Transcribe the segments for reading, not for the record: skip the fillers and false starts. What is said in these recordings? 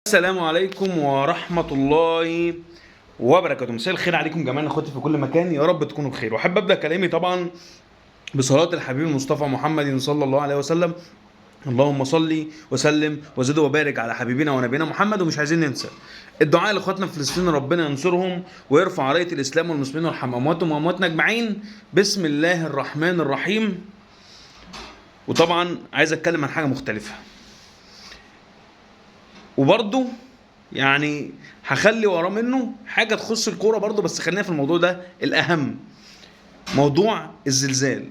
السلام عليكم ورحمة الله وبركاته. مساء الخير عليكم جميعا اخواتي في كل مكان، يا رب تكونوا بخير. واحب ابدا كلامي طبعا بصلاة الحبيب المصطفى محمد صلى الله عليه وسلم. اللهم صل وسلم وزد وبارك على حبيبنا ونبينا محمد. ومش عايزين ننسى الدعاء لاخواتنا في فلسطين، ربنا ينصرهم ويرفع رايه الاسلام والمسلمين ويرحم امواتهم وامواتنا اجمعين. بسم الله الرحمن الرحيم. وطبعا عايز اتكلم عن حاجة مختلفة، وبرضه يعني هخلي وراه منه حاجة تخص الكورة برضه، بس خلينا في الموضوع ده الاهم، موضوع الزلزال.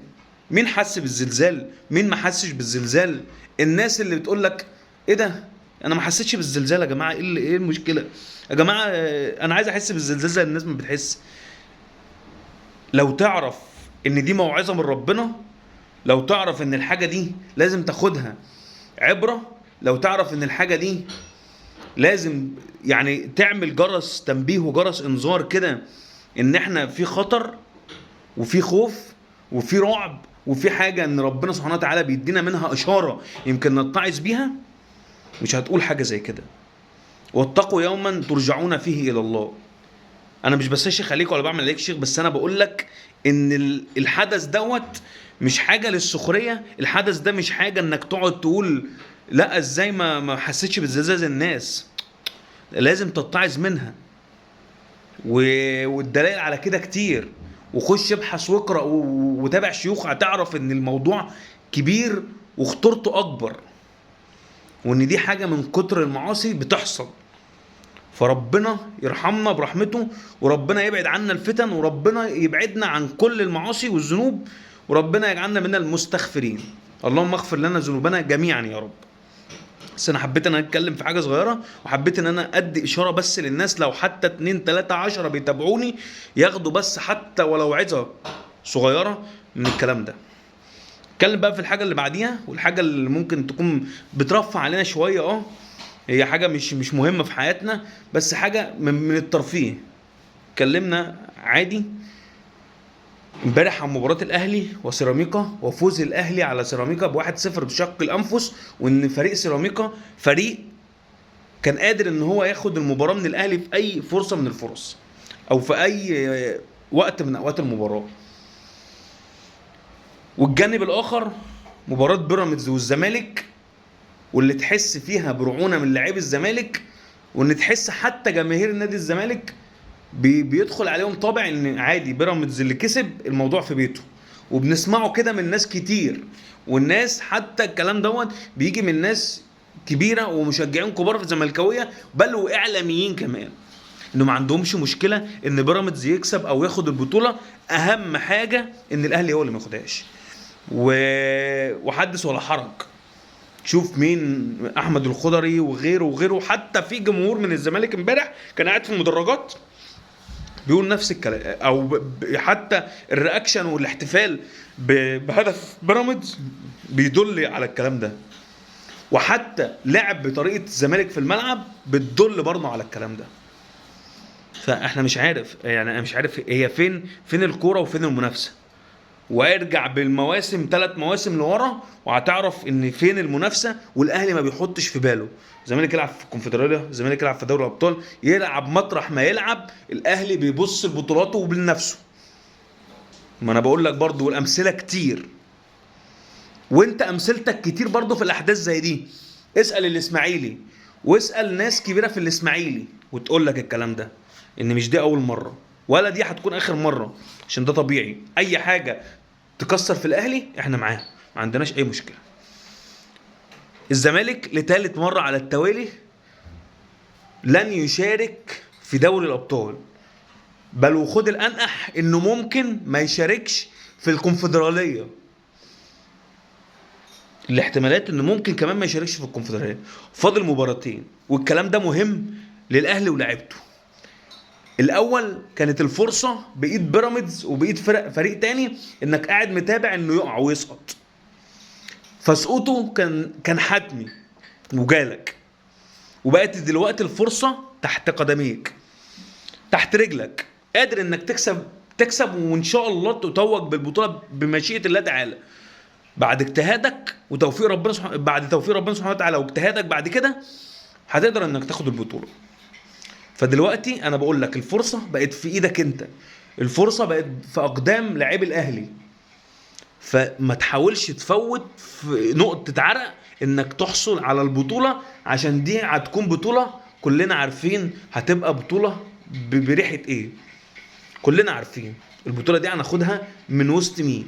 مين حس بالزلزال؟ مين ما حسش بالزلزال؟ الناس اللي بتقول لك ايه ده، انا ما حسيتش بالزلزال يا جماعة، ايه المشكلة يا جماعة؟ انا عايز احس بالزلزال زي الناس ما بتحس. لو تعرف ان دي موعظة من ربنا، لو تعرف ان الحاجة دي لازم تاخدها عبره، لو تعرف ان الحاجة دي لازم يعني تعمل جرس تنبيه وجرس انذار كده ان احنا في خطر وفي خوف وفي رعب وفي حاجة ان ربنا سبحانه وتعالى بيدينا منها اشارة يمكن نتعظ بيها، مش هتقول حاجة زي كده. واتقوا يوما ترجعون فيه الى الله. انا مش بستشيخ عليك ولا بعمل عليك شيخ، بس انا بقول لك ان الحدث دوت مش حاجة للسخريه، الحدث ده مش حاجة انك تقعد تقول لا ازاي ما حسيتش بالزلزال زي الناس. لازم تتعظ منها، والدلائل على كده كتير. وخش ابحث واقرا وتابع شيوخ، هتعرف ان الموضوع كبير وخطورته اكبر، وان دي حاجة من كتر المعاصي بتحصل. فربنا يرحمنا برحمته، وربنا يبعد عنا الفتن، وربنا يبعدنا عن كل المعاصي والذنوب، وربنا يجعلنا من المستغفرين. اللهم اغفر لنا ذنوبنا جميعا يا رب. بس انا حبيت ان انا اتكلم في حاجة صغيرة، وحبيت ان انا ادي اشارة بس للناس، لو حتى 2 3 10 بيتابعوني ياخدوا بس حتى ولو عظه صغيرة من الكلام ده. اتكلم بقى في الحاجة اللي بعديها، والحاجة اللي ممكن تكون بترفع علينا شوية، هي حاجة مش مهمة في حياتنا، بس حاجة من الترفيه. اتكلمنا عادي امبارح عن مباراة الاهلي وسيراميكا، وفوز الاهلي على سيراميكا ب1-0 بشق الانفس، وان فريق سيراميكا فريق كان قادر ان هو ياخد المباراة من الاهلي في اي فرصة من الفرص، او في اي وقت من اوقات المباراة. والجانب الاخر مباراة بيراميدز والزمالك، واللي تحس فيها برعونة من لاعبي الزمالك، وان تحس حتى جماهير نادي الزمالك بيدخل عليهم طابع ان عادي بيراميدز اللي كسب الموضوع في بيته، وبنسمعه كده من ناس كتير، والناس حتى الكلام دوت بيجي من ناس كبيرة ومشجعين كبار في الزملكاويه، بل واعلاميين كمان، انه ما عندهمش مشكلة ان بيراميدز يكسب او ياخد البطولة، اهم حاجة ان الاهلي هو اللي ما ياخدهاش. وحدث ولا حرج. شوف مين، احمد الخضري وغيره وغيره، حتى في جمهور من الزمالك امبارح كان قاعد في المدرجات بيقول نفس الكلام، او حتى ال reaction والاحتفال بهدف بيراميدز بيدل على الكلام ده، وحتى لعب بطريقة الزمالك في الملعب بتدل برضه على الكلام ده. فاحنا مش عارف، يعني انا مش عارف هي فين الكورة وفين المنافسة. وارجع بالمواسم 3 مواسم لورا وهتعرف ان فين المنافسة، والاهلي ما بيحطش في باله. الزمالك يلعب في الكونفدراليه، الزمالك يلعب في دوري الابطال، يلعب مطرح ما يلعب، الاهلي بيبص لبطولاته وبلنفسه. ما انا بقول لك برضو، والامثلة كتير، وانت امثلتك كتير برضو في الاحداث زي دي. اسال الاسماعيلي، واسال ناس كبيرة في الاسماعيلي وتقول لك الكلام ده، ان مش دي اول مرة ولا دي هتكون اخر مرة، عشان ده طبيعي. اي حاجة تكسر في الاهلي احنا معاه، ما عندناش اي مشكلة. الزمالك لثالث مرة على التوالي لن يشارك في دوري الابطال، بل وخد الانقح انه ممكن ما يشاركش في الكونفدراليه. الاحتمالات انه ممكن كمان ما يشاركش في الكونفدراليه. فاضل مباراتين، والكلام ده مهم للاهلي ولاعيبته. الاول كانت الفرصة بايد بيراميدز وبايد فريق تاني، انك قاعد متابع انه يقع ويسقط، فسقوطه كان حتمي وجالك، وبقت دلوقتي الفرصة تحت قدميك، تحت رجلك، قادر انك تكسب وان شاء الله تتوج بالبطولة بمشيئة الله تعالى، بعد اجتهادك وتوفيق ربنا بعد توفيق ربنا سبحانه وتعالى واجتهادك. بعد كده هتقدر انك تاخد البطولة. فدلوقتي انا بقول لك الفرصة بقت في ايدك انت، الفرصة بقت في اقدام لاعبي الاهلي. فما تحاولش تفوت في نقطة عرق انك تحصل على البطولة، عشان دي هتكون بطوله كلنا عارفين هتبقى بطوله بريحه ايه، كلنا عارفين البطولة دي هناخدها من وسط مين.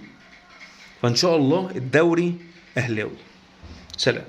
فان شاء الله الدوري اهلاوي. سلام.